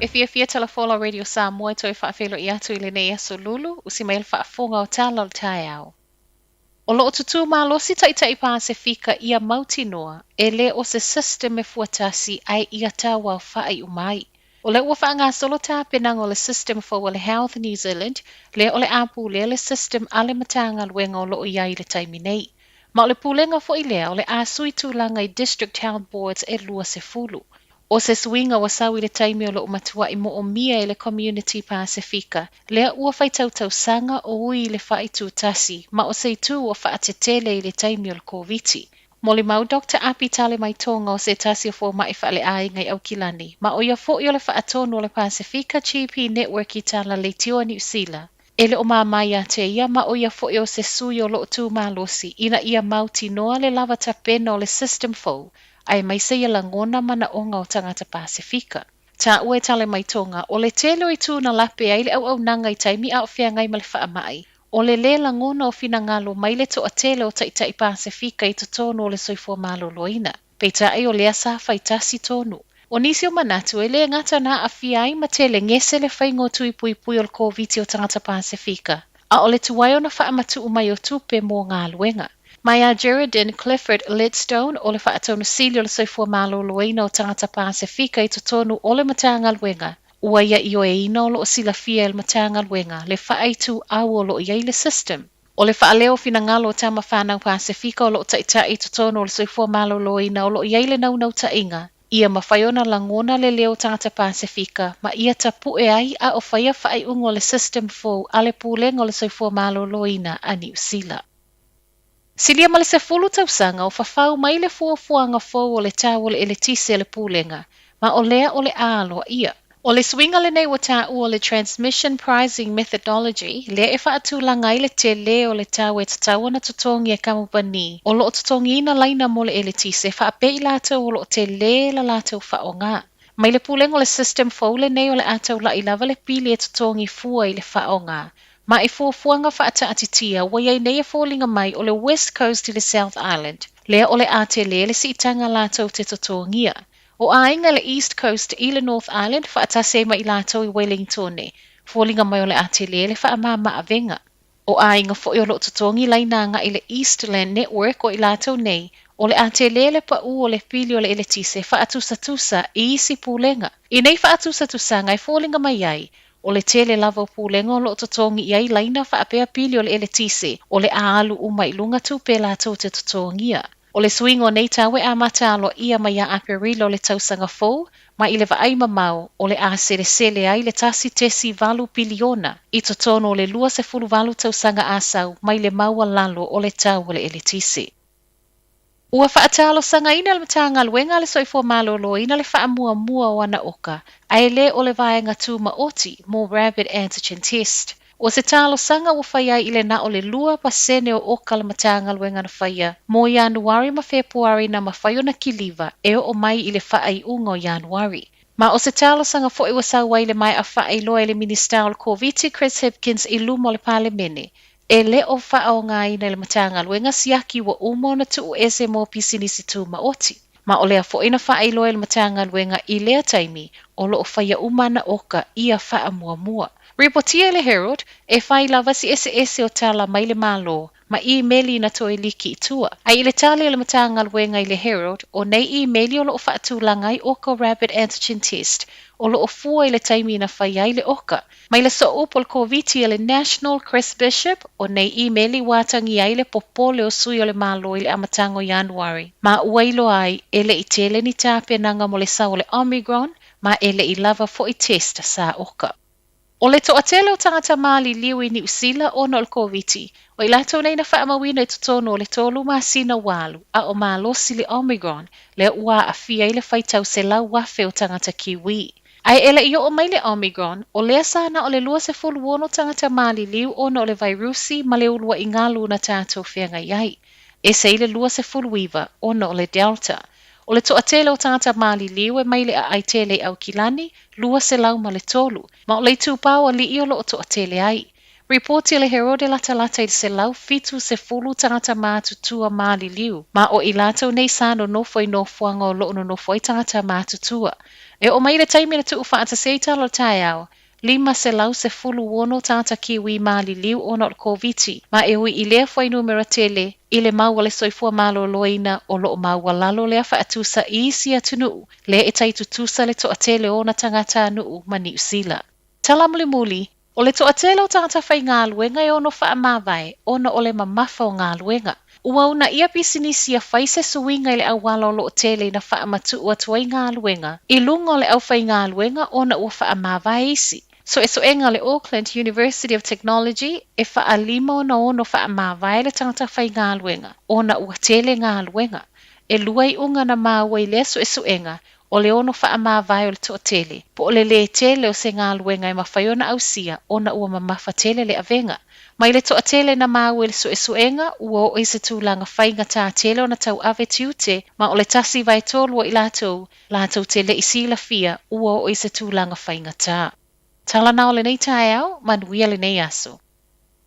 E fiafia Tala Folau Radio Samoa e toe faafeiloai atu i lenei aso Lulu, usi mai le faafofoga o Tala o le Taeao. O lo o tutū malosi Taitai Pasefika ia mautinoa e le o se system e fuatasi ae ia tauaofa'i uma ai. O lea ua faagasolo tapenaga o le system fou a le Health New Zealand, lea o le a pulea le system a le Matagaluega o lo o i ai i le taimi nei. Ma o le pulega foi lea o le a sui tulaga i District Health Boards e 20. O se suiga ua sau i le taimi o lo o matua'i mo'omia e le community Pasefika, lea ua faitau tausaga o ui i le fa'i tutasi ma o se itu ua fa'atetele i le taimi o le Koviti. Molimau Doctor Api Talemaitoga o se tasi o foma'i fa'aleaiga i Aukilani, ma o ia fo'i o le fa'atonu o le Pasefika GP Network i tala leitioa Niu Sila. E le o māmā iā te ia ma o ia fo'i o se sui o lo o tū malosi ina ia mautinoa le lava tapena o le system fou aemaise ia lagona manaʻoga o tagata Pasefika. Taua e Talemaitoga, o le tele o itu na lape ai le auaunaga i taimi a o feagai ma le faama'i, o le lē lagona o finagalo mai le toatele o Taitai Pasefika i totonu o le soifua maloloina. Peitai o lea sa faitasi tonu. O nisi o manatu e lē gata na aafia ai ma telegese le faiga o tui puipui o le Koviti o tagata Pasefika, a o le tuai ona faamatu'u mai o tupe mo galuega. Ma iā Geraldine Clifford Lidstone o le Faatonu Sili o le Soifua Maloloina o Tagata Pasefika i totonu o le Matagaluega, ua ia ioeina o lo o silafia e le Matagaluega le faaituau o lo o i ai le system. O le faaleo o finagalo o tama fanau Pasefika o lo o taita'i i totonu o le soifua maloloina o lo o i ai le naunautaiga ia mafai ona lagona le leo o tagata Pasefika ma ia tapu'e ai a o faia faaiuga o le system fou a le Pulega o le Soifua Maloloina a Niu Sila. Silia ma le 10 tausaga o fafau mai le fuafuaga fou o le tau o le eletise a le Pulega, ma o lea o le a aloaia. O le suiga lenei ua taua o le Transmission Pricing Methodology, lea e faatulaga ai le telē o le tau e tatau ona totogi e kamupani o lo o totogiina laina mo le eletise faapea i latou o lo o telē la latou faaaoga. Mai le Pulega o le system fou lenei o le a taula'i lava le pili e totogi fua i le faaaoga. Ma i fuafuaga faataatitia ua i ai nei e foliga mai o le West Coast i le South Island, lea o le a telē le siitaga latou te totogia. O aiga i le East Coast i le North Island faatasi ai ma i latou i Wellingtone, foliga mai o le a telē le faamāmā-avega. O aiga foi o lo o totogi laina agai i le Eastland Network o i latou nei, o le a telē le paʻū o le pili o le eletise faatusatusa i isi pulega. I nei faatusatusaga e foliga mai ai, o le tele lava o pulega o lo o totogi i ai laina faapea pili o le eletise, o le a alu uma i luga tupe latou te totogia. O le suiga o nei tau e amata aloaia mai ia Aperila o le tausaga fou, ma i le vaai mamao, o le a selesele ai le 1.8 piliona i totonu o le 28 tausaga a sau mai le maualalo o le tau o le eletise. Ua faatalosagaina le Matagaluega a le Soifua Maloloina le faamuamua o ana oka, ae le o le vaega tūmaoti mo Rapid Antigen Test. O se talosaga ua fai ai i le na o le 2% o oka a le Matagaluega na faia mo Ianuari ma Fepuari na mafai ona kiliva e oo mai i le faaiuga o Ianuari. Ma o se talosaga foi ua sau ai le maea faailoa e le Minisita o le Koviti Chris Hipkins i luma o le Palemene, e le o faaaogaina e le Matagaluega siaki ua uma ona tuu ese mo pisinisi tūmaoti. Ma o lea foi na faailoa e le Matagaluega i lea taimi o lo o faia uma ana oka ia faamuamua. Ripotia e le Herald, e fai lava si eseese o tala mai le Malo ma imeli na toe liki i tua. A i le tali a le Matagaluega i le Herald, o nei imeli o lo o faatulaga ai oka Rapid Antigen Test o lo o fua i le taimi na fai ai le oka. Mai le sooupu o le Koviti a le National Chris Bishop, o nei imeli ua atagia ai le popole o sui o le Malo i le amataga o Ianuari, ma ua iloa ai e le i tele ni tapenaga mo le sau o le Omicron ma e le i lava foi test sa oka. O le toatele o tagata maliliu i Niu Sila ona o le Koviti, o i latou nei na faamauina i totonu o le tolu masina ua alu, a o malosi le Omicron, lea ua aafia ai le faitau 100,000 o tagata Kiwi. Ae e le i oo mai le Omicron, o lea sa na o le 26 tagata maliliu ona o le vairusi ma le ulua'i galu na tatou feagai ai. Ese i le 29 ona o le Delta. O le toatele o tagata maliliu e mai le aai tele i Aukilani, 203, ma o le itupa o alii o lo o toatele ai. Ripoti a le Herald e latalata i le 170 tagata matutua maliliu, ma o i latou nei sa nonofo i nofoaga o lo o nonofo ai tagata matutua. E oo mai i le taimi na tuufaatasi ai Tala o le Taeao, 516 tagata Kiwi maliliu ona o le Koviti, ma e ui i lea fuainumera tele i le mau a le Soifua Maloloina o lo o maualalo lea faatusa i isi atunuu lea e tai tutusa le toatele o ona tagatanuu ma Niu Sila. Tala mulimuli, O le toatele o tagata faigaluega e ono faamavae ona o le mamafa o galuega. Ua uunaia pisinisi ia fai se suiga i le auala o lo o tele ina faamatuu atu ai galuega i luga o le aufaigaluega ona ua faamavae isi. Suesuega a le Auckland University of Technology e faalima ona ono faamavae le tagata faigaluega ona ua tele galuega. E lua iuga na maua i lea suesuega, o le ono faamavae o le toatele, po o le lē tele o se galuega e mafai ona ausia ona ua mamafa tele le avega. Mai le toatele na maua i le suesuega, ua oo i se tulaga faigata tele ona tauave tiute, ma o le tasi vaetolu o i latou, latou te le i silafia ua oo i se tulaga faigata. Tala na o lenei taeao, manuia lenei aso.